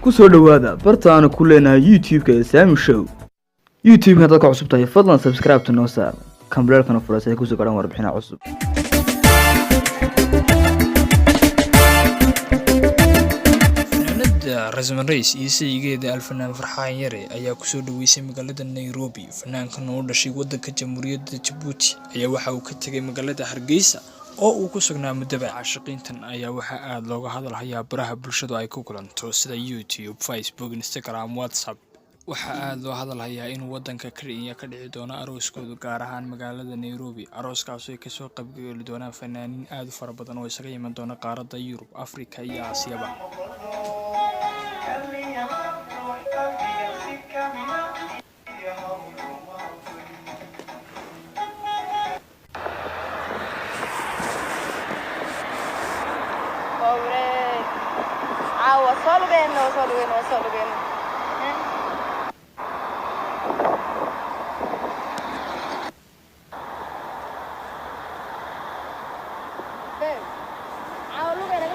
Ku soo dhowaada barta aanu ku leenahay YouTube-ka ee Saami Show. YouTube-ka haddaad ka cusub tahay, fadlan subscribe-ta noo saar, gambaleelkana fura si ay kusoo gaadhaan warbixinaha cusub. Fanaanada Rasmi Rays iyo saygeeda Alfanaan Farxaan Yare ayaa kusoo dhaweysay magaalada Nairobi. Fanaankan oo u dhashay wadanka Jamhuuriyadda Jabuuti ayaa waxa uu ka tegay magaalada Hargeysa oo uu ku sugnaa muddaba. Caashiqiintan ayaa waxaa aada looga hadal hayaa baraha bulshadu ay ku kulanto sida YouTube, Facebook, Instagram, WhatsApp. Waxaa aada loo hadal hayaa inuu wadanka Kenya ka dhici doono arooskoodu, gaar ahaan magaalada Nairobi. Arooskaas ay kasoo qaybgeli doonaan fanaaniin aada u fara badan oo isaga iman doona qaaradda Yurub, Afrika iyo Aasiyaba. Pobre. Caawa soo lugeyna, waa soo lugeyna, waa soo lugeyna. Babe, caawa lugeyna.